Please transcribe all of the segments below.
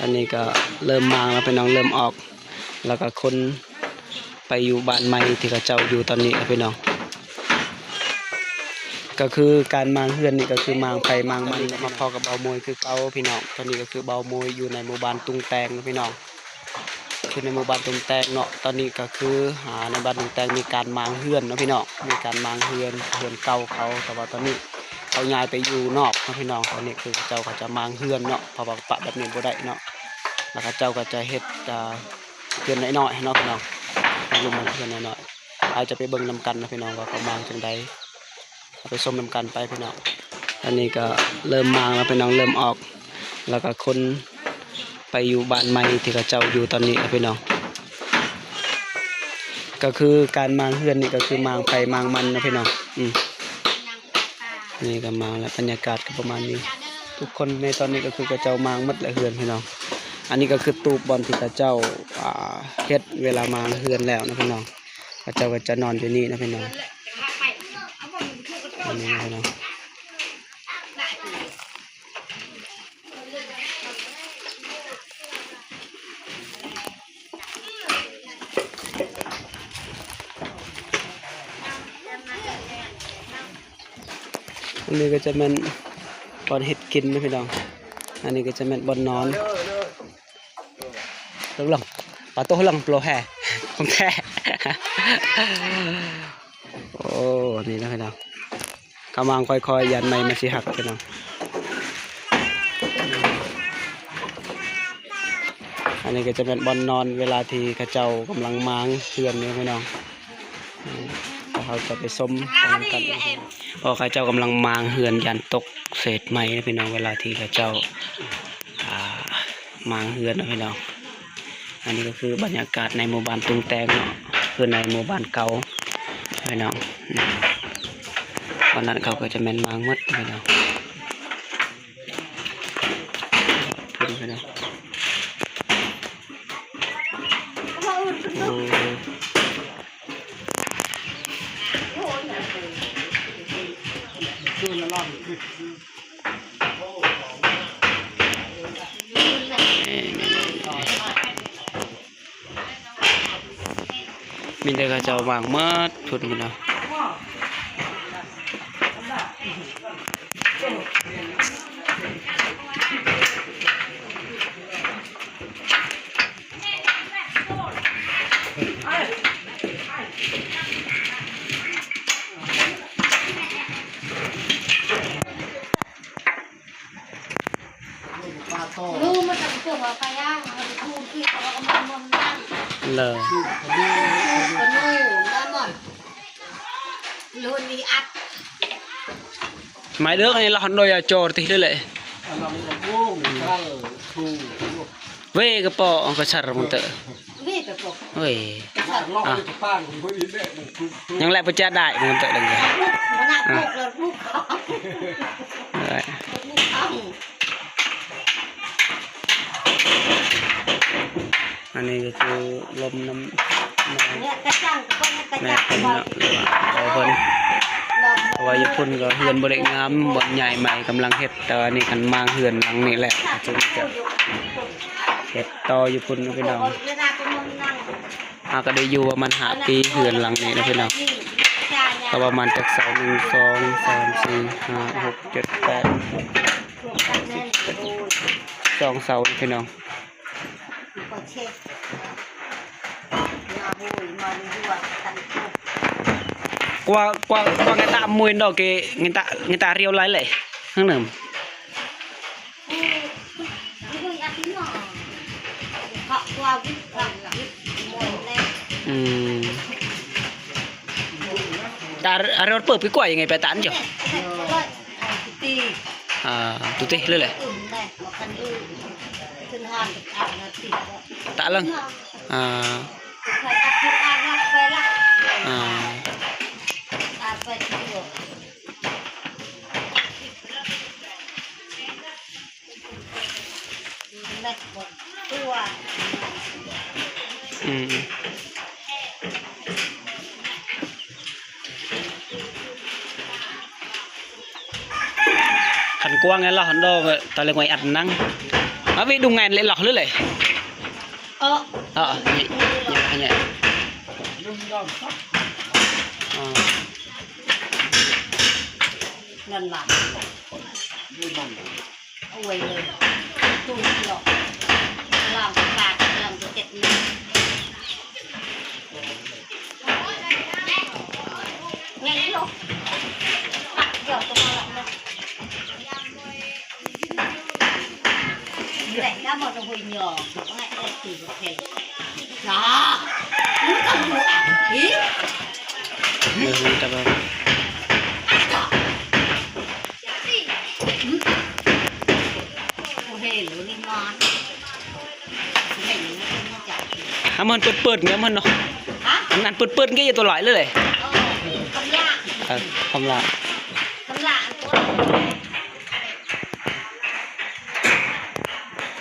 ອັນນີ້ກໍເລີ່ມມ້າງແລ້ວພີ່ນ້ອງ ເລີ່ມອອກ ແລ້ວກໍຂົນໄປຢູ່ບ້ານໃໝ່ທີ່ເຂົາເຈົ້າຢູ່ຕອນນີ້ນະພີ່ນ້ອງ. ກໍຄືການມ້າງເຮືອນນີ້ກໍຄືມ້າງໃຜມ້າງມັນ. ມາພໍ້ກັບເບົາໂມຍຄືເກົ່າພີ່ນ້ອງ. ຕອນນີ້ກໍຄືເບົາໂມຍຢູ່ໃນໝູ່ບ້ານຕຸງແຕງນະພີ່ນ້ອງ. ຄືໃນໝູ່ບ້ານຕຸງແຕງເນາະ ຕອນນີ້ກໍຄື ອາ ໃນບ້ານຕຸງແຕງມີການມ້າງເຮືອນເນາະພີ່ນ້ອງ ມີການມ້າງເຮືອນ ເຮືອນເກົ່າເຂົາ ແຕ່ວ່າຕອນນີ້ເຂົາຍ້າຍໄປຢູ່ນອກເນາະພີ່ນ້ອງ. ຕອນນີ້ຄືເຂົາເຈົ້າ ເຂົາຈະມ້າງເຮືອນເນາະ ເພາະວ່າປະແບບນີ້ບໍ່ໄດ້ເນາະ ແລ້ວເຂົາເຈົ້າກໍຈະເຮັດ ອາ ເຮືອນນ້ອຍໆ ເນາະພີ່ນ້ອງ ເປັນລຸ່ມເຮືອນນ້ອຍໆ. ອາດຈະໄປເບິ່ງນຳກັນເນາະພີ່ນ້ອງ ວ່າເຂົາມ້າງຈັ່ງໃດ. ເຮົາໄປຊົມນຳກັນໄປພີ່ນ້ອງ. ອັນນີ້ກໍເລີ່ມມ້າງແລ້ວພີ່ນ້ອງ ເລີ່ມອອກ ແລ້ວກໍຂົນໄປຢູ່ບ້ານໃໝ່ທີ່ເຂົາເຈົ້າຢູ່ຕອນນີ້ນະພີ່ນ້ອງ. ກໍຄືການມ້າງເຮືອນນີ້ກໍຄືມ້າງໃຜມ້າງມັນນະພີ່ນ້ອງ. ອືມ ນີ້ກໍມ້າງແລ້ວ ບັນຍາກາດກໍປະມານນີ້. ທຸກຄົນໃນຕອນນີ້ກໍຄືເຂົາເຈົ້າມ້າງໝົດແລ້ວເຮືອນພີ່ນ້ອງ. ອັນນີ້ກໍຄືຕູບບ່ອນທີ່ເຂົາເຈົ້າ ອາ ເຮັດເວລາມ້າງເຮືອນແລ້ວນະພີ່ນ້ອງ. ເຂົາເຈົ້າກໍຈະນອນຢູ່ນີ້ນະພີ່ນ້ອງ. ອັນນີ້ນະພີ່ນ້ອງ ອັນນີ້ກໍຈະແມ່ນບ່ອນເຮັດກິນນະພີ່ນ້ອງ. ອັນນີ້ກໍຈະແມ່ນບ່ອນນອນ. ເລິກລົງ ປາໂຕເລິກລົງໂປແຮ ຂອງແທ້. ໂອ້ ນີ້ນະພີ່ນ້ອງ ກຳລັງຄ່ອຍໆ ຢ້ານໄມ້ມັນຊິຫັກພີ່ນ້ອງ. ອັນນີ້ກໍຈະແມ່ນບ່ອນນອນເວລາທີ່ເຂົາເຈົ້າກຳລັງມ້າງເຮືອນຢູ່ພີ່ນ້ອງ. ອືມ ແລ້ວເຮົາຈະໄປຊົມໄປນຳກັນ ເພາະເຂົາເຈົ້າກຳລັງມ້າງເຮືອນ ຢ້ານຕົກເສດໄມ້ນະພີ່ນ້ອງ ເວລາທີ່ເຂົາເຈົ້າ ອ່າ ມ້າງເຮືອນເນາະພີ່ນ້ອງ. ອັນນີ້ກໍຄືບັນຍາກາດໃນໝູ່ບ້ານຕຸງແຕງເນາະ ຄືໃນໝູ່ບ້ານເກົ່າພີ່ນ້ອງ. ອືມ ຕອນນັ້ນເຂົາກໍຈະແມ່ນມ້າງໝົດພີ່ນ້ອງ. ເພິ່ນພີ່ນ້ອງ ໂອ້ ນີ້ໆໆ ມີແຕ່ເຂົາເຈົ້າວາງໝົດພຸ້ນພີ່ນ້ອງ. ເລີຍ ໄມ້ເດີກນີ້ລະ ຮັນໂດຍາຈອດຕິເລີຍແຫຼະ. ເວກະປອກະສັດມັນເຕີ ເວກະປອກ ເວ ອະ ຍັງແລະປະຈາໄດ້ມັນເຕີເລີຍ. ອັນນີ້ກໍຄືລົມນຳ ແມ່ເພິ່ນເນາະ ຫຼືວ່າພໍ່ເພິ່ນ ເພາະວ່າຢູ່ພຸ້ນກໍເຮືອນບໍ່ໄດ້ງາມ ບ່ອນຍ້າຍໃໝ່ກຳລັງເຮັດ. ແຕ່ວ່ານີ້ຄັນມ້າງເຮືອນຫຼັງນີ້ແຫຼະ ເພິ່ນຈະເຮັດຕໍ່ຢູ່ພຸ້ນເນາະພີ່ນ້ອງ. ເຮົາກໍໄດ້ຢູ່ປະມານຫ້າປີ ເຮືອນຫຼັງນີ້ເນາະພີ່ນ້ອງ. ກໍປະມານຈັກເສົາ ໜຶ່ງ ສອງ ສາມ ສີ່ ຫ້າ ຫົກ ເຈັດ ແປດ ສອງເສົາພີ່ນ້ອງ. ກວ່າ ກວ່າ ກວ່າ ngai ta mui ndo ke ngai ta, ngai ta riau lai le. Hang nem. ອືມ ຕາ ອາ ເຮົາເປີດໄປກວ່າຍັງໄງ ໄປຕານເຈົ້າ ອ່າ ຕຸຕິເລີຍແຫຼະ ຕາເລີງ ອ່າ ອ່າ. ອືມ ຄັນກວ້າງແລ້ວ ລະຫັນດອກ ຕາເລັກໄວ້ອັດນັງ. ມາວິດຸງແງນເລະຫຼອກຫຼືເລີຍ? ເອີ ເອີ ນີ້ ນີ້ ນີ້ ນັ້ນລະ ໂອ້ຍ ເລີຍ ຕູ້ເລາະ ລາງປາກ ລາງເຈັດ ເອົາມັນເປີດໆ ເອົາມັນເນາະ ອັນນັ້ນເປີດໆ ເກຍຕົວຫຼາຍເລີຍ ເອີ ຄຳລາ ເອີ ຄຳລາ ຄຳລາ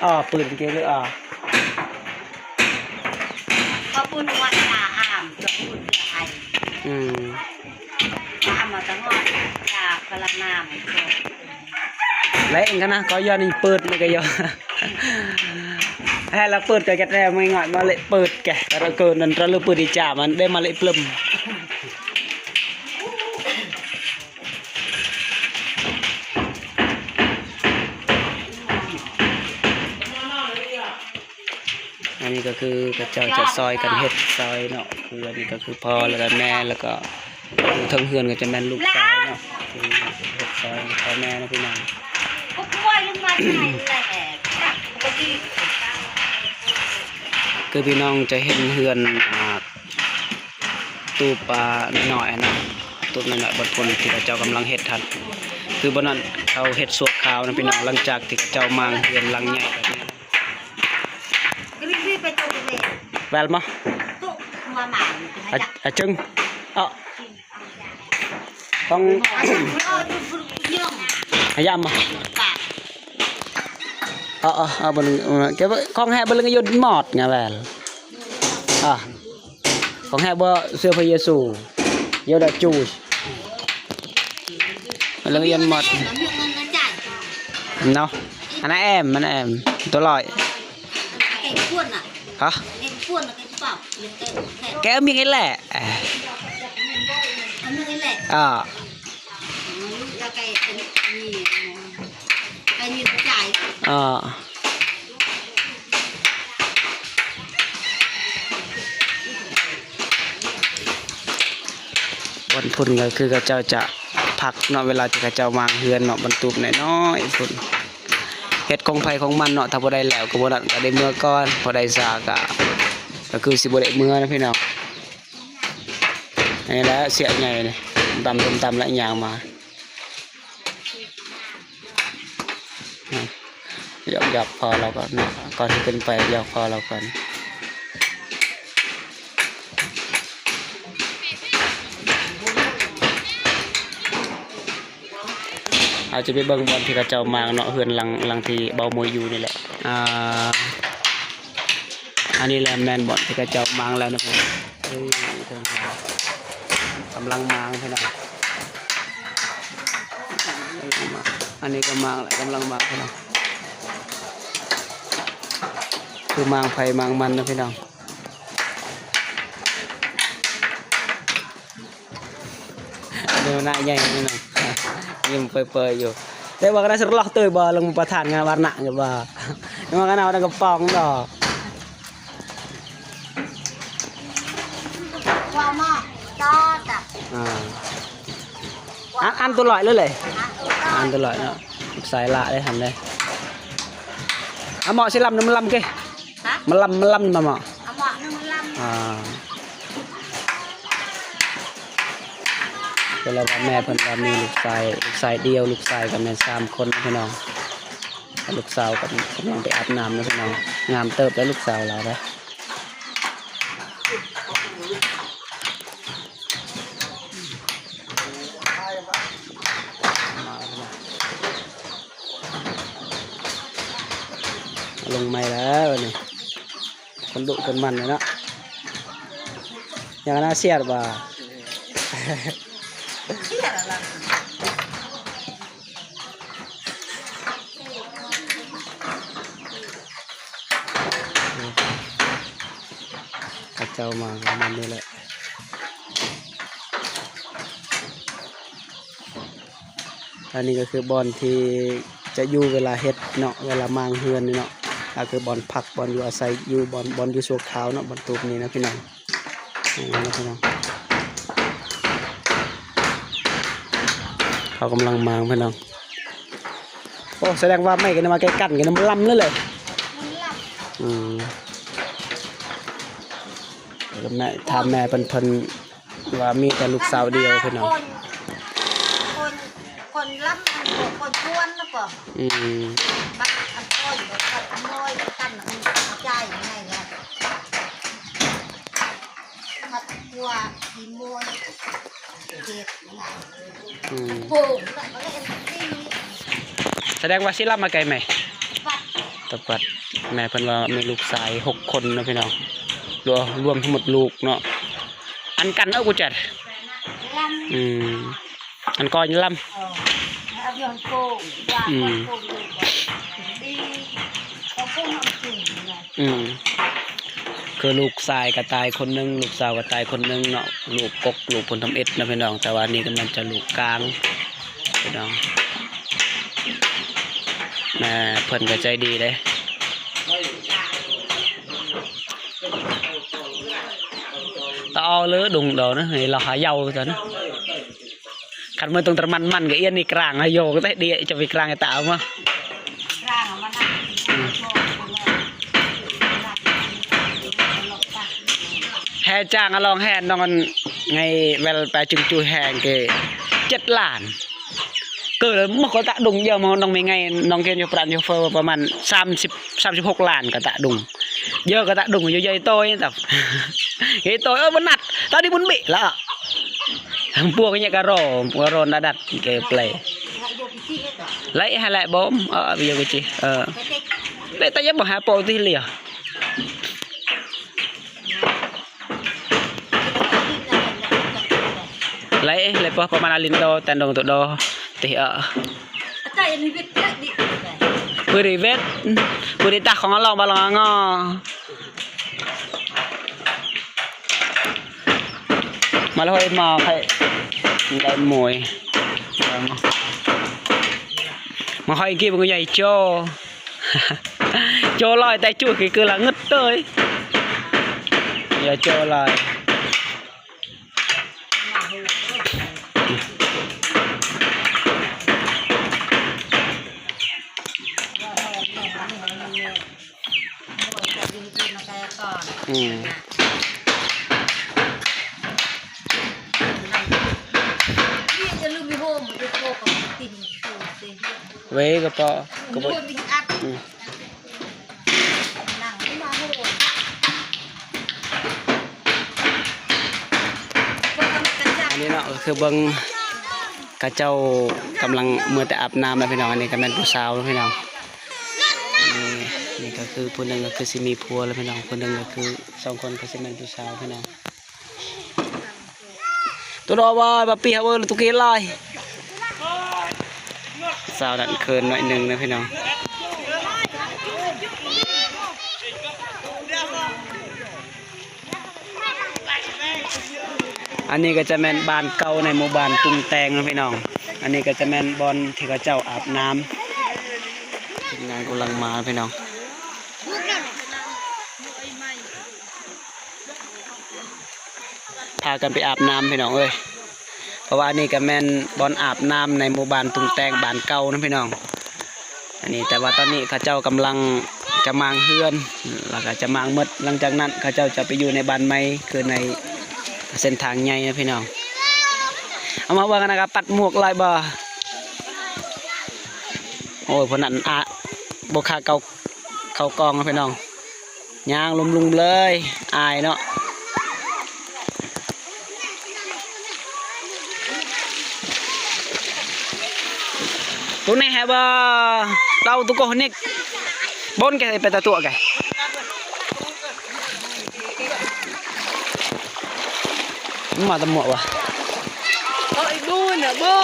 ອໍ ປືນເກຍ ອໍ ເຂົາປຸ້ນວ່າຢາອາມ ຈະປຸ້ນເພື່ອໄອ ອືມ ອາມມາຕະງອນ ຢາພາລານາມ ແລະ ເອງກະນະ ກໍຍ້ອນອີເປີດມັນກະຍ້ອນ ແຮລະເປີດກະແກະແຕ່ມາງອດມາເລະເປີດແກະ ກະເກີນນັ້ນ ຕະເລີເປີດອີຈາ ມັນໄດ້ມາເລະເປິມ. ອັນນີ້ກໍຄືເຂົາເຈົ້າຈະຊ່ອຍກັນເຮັດຊ່ອຍເນາະ ຄືອັນນີ້ກໍຄືພໍ່ ແລ້ວກໍແມ່ ແລ້ວກໍຢູ່ເທິງເຮືອນກໍຈະແມ່ນລູກຊາຍເນາະ ຄືເຮັດຊ່ອຍພໍ່ແມ່ເນາະພີ່ນ້ອງ ຄືພີ່ນ້ອງຈະເຫັນເຮືອນ ອ່າ ຕູບ ອ່າ ນ້ອຍໆ ຫັ້ນນະ ຕູບນ້ອຍໆ ບ່ອນພຸ້ນທີ່ເຂົາເຈົ້າກຳລັງເຮັດຫັ້ນ ຄືບ່ອນນັ້ນເຂົາເຮັດຊົ່ວຄາວນະພີ່ນ້ອງ ຫຼັງຈາກທີ່ເຂົາເຈົ້າມ້າງເຮືອນຫຼັງໃຫຍ່ແບບນີ້ ແວ່ນມາ ອາ ອາຈຶ່ງ ເອົາ ຕ້ອງ ອາຍາມມາ ເອົາ ເອົາ ເອົາ ເບິ່ງ ເກັບຂອງແຮເບິ່ງ ຍອດມອດງາແວ່ນ ອາ ຂອງແຮບໍ່ເຊື່ອພະເຢຊູ ເຢດາຈູ ເລື່ອງຍອນໝົດເນາະ ອັນນັ້ນແອມ ມັນແອມ ຕົວລອຍ ຮະ ແກເອົາມີດນີ້ແຫຼະ ອາ ບ່ອນພຸ້ນກໍຄືເຂົາເຈົ້າຈະພັກເນາະ ເວລາທີ່ເຂົາເຈົ້າມ້າງເຮືອນເນາະ ບ່ອນຕູບນ້ອຍໆ ພຸ້ນ ເຮັດຂອງໃຜຂອງມັນເນາະ ຖ້າບໍ່ໄດ້ແລ້ວກໍບໍ່ນັ້ນ ກໍໄດ້ເມືອກ່ອນ ພໍໄດ້ສາກະ ກໍຄືຊິບໍ່ໄດ້ເມືອນະພີ່ນ້ອງ. ນີ້ແຫຼະເຊຍໃຫຍ່ນີ້ ຕຳ ຕຳ ຕຳ ແລ້ວຍ່າງມາ ຢອກໆ ພໍ່ລາວກ່ອນເນາະ ກ່ອນຊິຂຶ້ນໄປຢອກພໍ່ລາວກ່ອນ ເຮົາຈະໄປເບິ່ງບ່ອນທີ່ເຂົາເຈົ້າມ້າງເນາະ ເຮືອນຫຼັງ ຫຼັງທີ່ເບົາມົຍຢູ່ນີ້ແຫຼະ ອ່າ ອັນນີ້ແຫຼະແມ່ນບ່ອນທີ່ເຂົາເຈົ້າມ້າງແລ້ວນະ ເອີ ກຳລັງມ້າງພີ່ນ້ອງ ອັນນີ້ກໍມ້າງແລ້ວ ກຳລັງມ້າງພີ່ນ້ອງ ຄືມ້າງໃຜມ້າງມັນນະພີ່ນ້ອງ. ເດີໜ້າໃຫຍ່ນີ້ນະ ຍິ້ມເປີຍໆ ຢູ່ ແຕ່ວ່າກໍໄດ້ສະຫຼອກເຕີຍບໍ່ ລົງປະທານງານວັດນະ ແມ່ນບໍ່ ແຕ່ວ່າກໍໜ້າວັດນະກະປອງດອກ ວ່າມາຕໍ່ກັບ ອ່າ ອັນ ອັນຕົວລອຍເລີຍ ອັນຕົວລອຍເນາະ ສາຍລະເດ້ຫັ້ນເດ້ ອາໝໍຊິລຳນຳລຳເກ ຮະ ມາລຳ ມາລຳມາໝໍ ອາໝໍນຳລຳ ອ່າ ກໍແລ້ວວ່າແມ່ເພິ່ນວ່າມີລູກຊາຍ ລູກຊາຍດຽວ ລູກຊາຍກໍແມ່ນສາມຄົນພີ່ນ້ອງ ລູກສາວກໍກຳລັງໄປອາບນ້ຳນະພີ່ນ້ອງ ງາມເຕີບເດ້ລູກສາວລາວເດ້. ລົງໃໝ່ແລ້ວນີ້ ຄົນດຸຄົນໝັ່ນເນາະ ຍັງໜ້າສຽດວ່າ. ເຈົ້າມາປະມານນີ້ແຫຼະ. ອັນນີ້ກໍຄືບ່ອນທີ່ຈະຢູ່ເວລາເຮັດເນາະ ເວລາມ້າງເຮືອນນີ້ເນາະ ກໍຄືບ່ອນພັກ ບ່ອນຢູ່ອາໄສ ຢູ່ບ່ອນ ບ່ອນຢູ່ຊົ່ວຄາວເນາະ ບ່ອນຕູບນີ້ນະພີ່ນ້ອງ. ນີ້ນະພີ່ນ້ອງ ເຂົາກຳລັງມ້າງພີ່ນ້ອງ. ໂອ້ ສະແດງວ່າໄມ້ກັນມາໃກ້ກັນກັນມັນລຳເລີຍແຫຼະ. ມັນລຳ ອືມ ແລ້ວແມ່ ຖາມແມ່ເພິ່ນ ເພິ່ນວ່າມີແຕ່ລູກສາວດຽວພີ່ນ້ອງ. ຄົນ ຄົນ ຄົນລຳ ອັນ ຄົນກວນລະກໍ ອືມ ບັກອັນ ຄົນ ບັກອັນ ນ້ອຍ ອັນ ອັນໃຫຍ່ລະ ມັກກວ່າອີໂມຍ ເຮັດ ອືມ ໂປ່ງ ສະແດງວ່າຊິລຳມາໄກແມ່ ຕະປັດ ແມ່ເພິ່ນວ່າມີລູກຊາຍຫົກຄົນເນາະພີ່ນ້ອງ ລວມ ລວມທັງໝົດລູກເນາະ. ອັນກັນເອົາກູຈັດ ອືມ ອັນກ່ອຍລຳ ອືມ ອືມ ຄືລູກຊາຍກໍຕາຍຄົນໜຶ່ງ ລູກສາວກໍຕາຍຄົນໜຶ່ງເນາະ ລູກກົກລູກເພິ່ນທຳອິດເນາະພີ່ນ້ອງ. ແຕ່ວ່ານີ້ກໍແມ່ນຈະລູກກາງພີ່ນ້ອງ ແມ່ເພິ່ນກໍໃຈດີເດ້ ຕາເອົາເລີດົງດອນະ ໃຫ້ລາວຫາເຍົາຕອນະ. ຄັນເມື່ອຕ້ອງຕະມັນມັນກໍອຽນນີ້ກາງໃຫ້ໂຍກແຕ່ເດ ຈະໄປກາງໃຫ້ຕາເອົາມາ ແຮ່ຈ້າງອະລອງແຮ່ນອນໄງ ແວລແປຈຶ່ງຈູແຮ່ງເກ ເຈັດລ້ານ ເກີດມາກໍຕະດົງເຢີມານ້ອງມີໄງ ນ້ອງເກນຢູ່ປານຢູ່ເຟີປະມານສາມສິບ ສາມສິບຫົກລ້ານກໍຕະດົງ ເຢີກະຕະດຸງຢູ່ໃຫຍ່ໂຕຍຕັບ ໃຫຍ່ໂຕຍ ເອີ ບໍ່ນັດ ຕາດີບຸນບິລະ ພວກເນີ້ຍກະລໍ ກະລໍນະດັດເກເປລ ໄລຫາແລະບໍ່ ເອີ ວິໂຍກະຈິ ເອີ ແຕ່ ແຕ່ຍັງບໍ່ຫາໂປຕິເລຍ ໄລ ໄລປະ ປະມານອາລິນໂດ ແຕນດົງໂຕໂດ ຕິເອີ ອາຈານນິເວດເດ ບລິເວດ ບໍລິຕາຂອງລາວບາລາງອ ມາລະຫອຍມາໄຂ່ໄດ້ມວຍ ມາຫອຍກີບງໃຫຍ່ໂຈ ໂຈລອຍແຕ່ຈູຄືລະງຶດເຕີຍ ຢ່າໂຈລອຍ. ອືມ ເວກະປະ ກະປະ ອືມ. ອັນນີ້ເນາະ ກໍຄືເບິ່ງເຂົາເຈົ້າກຳລັງເມືອແຕ່ອາບນ້ຳແລ້ວພີ່ນ້ອງ. ອັນນີ້ກໍແມ່ນຜູ້ສາວເນາະພີ່ນ້ອງ. ອັນນີ້ ນີ້ກໍຄືຜູ້ໜຶ່ງກໍຄືຊິມີຜົວແລ້ວພີ່ນ້ອງ. ຜູ້ໜຶ່ງກໍຄື ສອງຄົນກໍຊິແມ່ນຜູ້ສາວພີ່ນ້ອງ. ໂຕດອວາຍ ບາປີເຮົາເອີຍ ໂຕເກລາຍ ສາວນັ້ນເຂີນໜ້ອຍໜຶ່ງນະພີ່ນ້ອງ. ອັນນີ້ກໍຈະແມ່ນບ້ານເກົ່າໃນໝູ່ບ້ານຕຸງແຕງນະພີ່ນ້ອງ. ອັນນີ້ກໍຈະແມ່ນບ່ອນທີ່ເຂົາເຈົ້າອາບນ້ຳ. ທີມງານກຳລັງມາພີ່ນ້ອງ. ພາກັນໄປອາບນ້ຳພີ່ນ້ອງເອີຍ. ເພາະວ່າອັນນີ້ກໍແມ່ນບ່ອນອາບນ້ຳໃນໝູ່ບ້ານຕຸງແຕງ ບ້ານເກົ່ານະພີ່ນ້ອງ. ອັນນີ້ ແຕ່ວ່າຕອນນີ້ເຂົາເຈົ້າກຳລັງຈະມ້າງເຮືອນ ແລ້ວກໍຈະມ້າງໝົດ. ຫຼັງຈາກນັ້ນເຂົາເຈົ້າຈະໄປຢູ່ໃນບ້ານໃໝ່ ຄືໃນເສັ້ນທາງໃຫຍ່ນະພີ່ນ້ອງ. ເອົາມາເບິ່ງກັນນະກະ ປັດໝວກຫຼາຍບໍ່? ໂອ້ຍ ພວກນັ້ນອະ ບໍ່ຄ່າເຂົ້າ ເຂົ້າກ່ອງນະພີ່ນ້ອງ. ຍ່າງລຸມໆເລີຍ ອາຍເນາະ. ໂຕນີ້ແຮະບໍ່ ເຕົ້າຕຸກອນນີ້ ບົນແກໄປຕະຕົວະແກ ມາຕະໝວກວະ ເອີ ອີກບູນນະ ໂອ້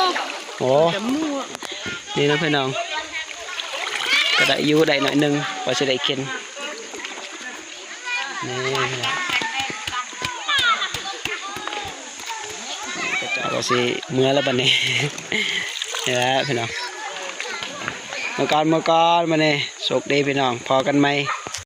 ຕະໝວກ ນີ້ນະພີ່ນ້ອງ ກໍໄດ້ຢູ່ ໄດ້ໜ້ອຍໜຶ່ງ ພໍຊິໄດ້ກິນ. ນີ້ ເຮົາກໍຊິເມືອແລ້ວບັດນີ້ ນີ້ແຫຼະພີ່ນ້ອງ ເມືອກ່ອນ ເມືອກ່ອນບັດນີ້ ໂຊກດີພີ່ນ້ອງ ພໍ້ກັນໃໝ່